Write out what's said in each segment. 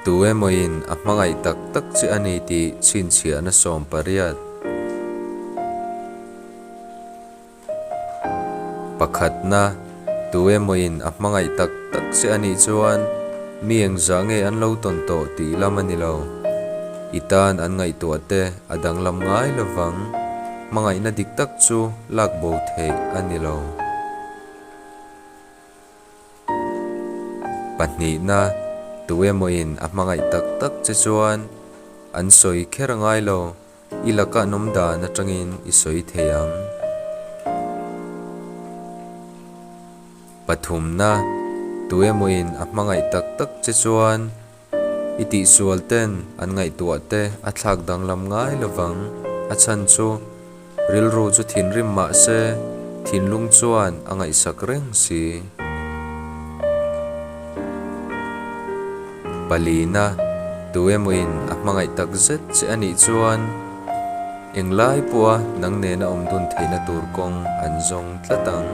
Tu emawin a hmangaih tak tak che a ni tih chhinchhiahna 18. Pakhatna, tu emawin a hmangaih tak tak che a nih chuan mi engzah nge an lo tawn tawh tih lam a ni lo. I tan an ngaihtuah te a danglam ngai lovang. Hmangaihna dik tak chu lak bo theih a ni lo. Pahnihna, tu emawin a hmangaih tak tak che chuan an sawi kher a ngai lo, i laka an awm dan atangin i sawi thei ang. Pathumna, tu emawin a hmangaih tak tak che chuan i tihsual ten an ngaihtuah te a thlak danglam ngai lovang, a chhan chu Rilru chu thinrim mah se, thinlung chuan a ngaihsak reng si. Palina, tu emawin a hmangaih tak zet che a nih chuan englai pawha nang nena awm dun theihna tur kawng an zawng tlat ang.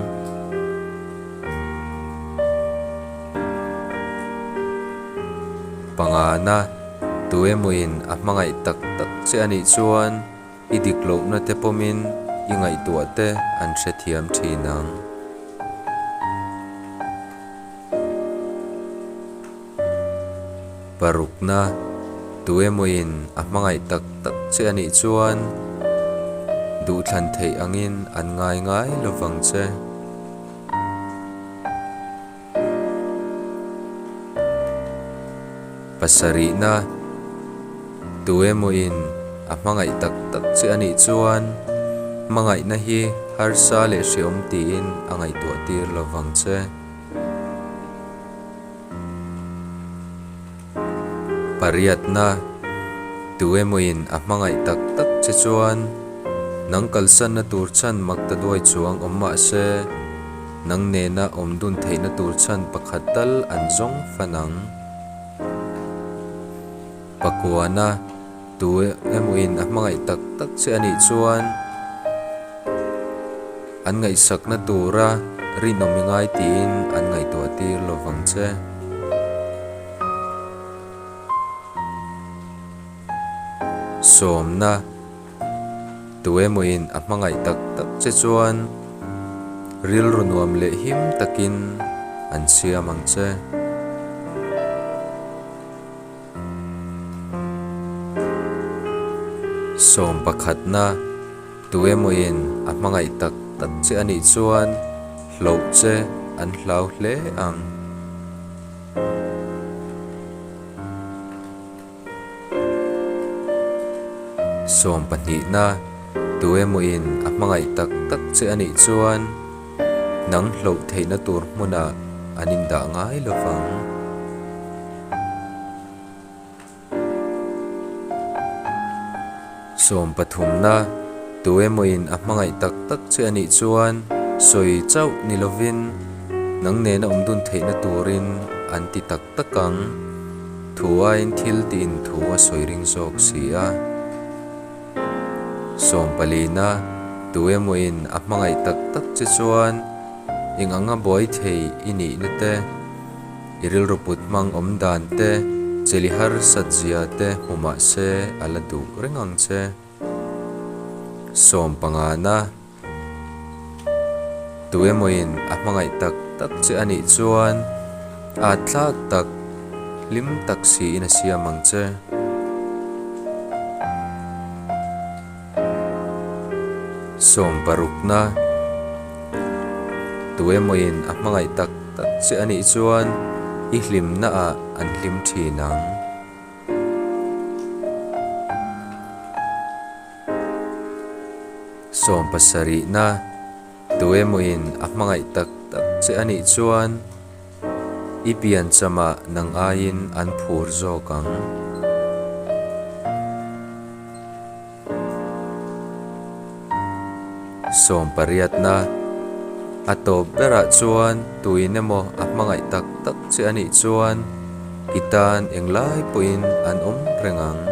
Pangana, tu emawin a hmangaih tak tak che a nih chuan I dik lohna te pawmin i ngaihtuah te an hrethiam thin ang. Parukna, Tu emawin a hmangaih tak tak che a nih chuan duhthlan theih angin an ngai ngai lovang che. Pasarihna, Tu emawin a hmangaih tak tak che a nih chuan hmangaihna hi harsa leh hreawm tiin a ngaihtuah tir lo vang che. Pariatna, Tu emawin a hmangaih tak tak che chuan nang kalsanna tur chhan mak ta duai chuang awm mah se, Nang nena awm dun theihna tur chhan pakhat tal an zawng fan ang. Pakuana, tu emawin a hmangaih tak tak che a nih chuan an ngaihsakna tura rinawm i ngai tiin an ngaihtuah tir lo vang che. Sawmna. Tu emawin a hmangaih tak tak che chuan rilru nuam leh him takin an siam ang che. Sawm pakhatna, Tu emawin a hmangaih tak tak che a nih chuan hloh che an hlau hle ang. Sawmpahnihna, Tu emawin a hmangaih tak tak che a nih chuan nang hloh theihna tur hmunah an indah ngai lo vang. Sawmpathumna, Tu emawin a hmangaih tak tak che a nih chuan sawi chauh ni lovin nang nena awm dun theihna turin an ti tak tak ang. Thu aiin thil tiin thu a sawi ring zawk si a. Sawmpalina, tu emawin a hmangaih tak tak che chuan eng anga buai thei i nihna te, i rilru put hmang awm dan te, cheli harsat zia te hmu mah se a la duh reng ang che. Sawmpangana. Tu emawin a hmangaih tak tak che a nih chuan a tlak tak, hlim tak siin a siam ang che. Sawmparukna, Tu emawin a hmangaih tak tak che a nih chuan i hlimnaah an hlim thin ang. Sawmpasarihna, Tu emawin a hmangaih tak tak che a nih chuan i pianchamah nang aiin an phur zawk ang. Sawmpariatna, A tawp berah chuan tuin emaw a hmangaih tak tak che a nih chuan i tan englai pawhin an awm reng ang.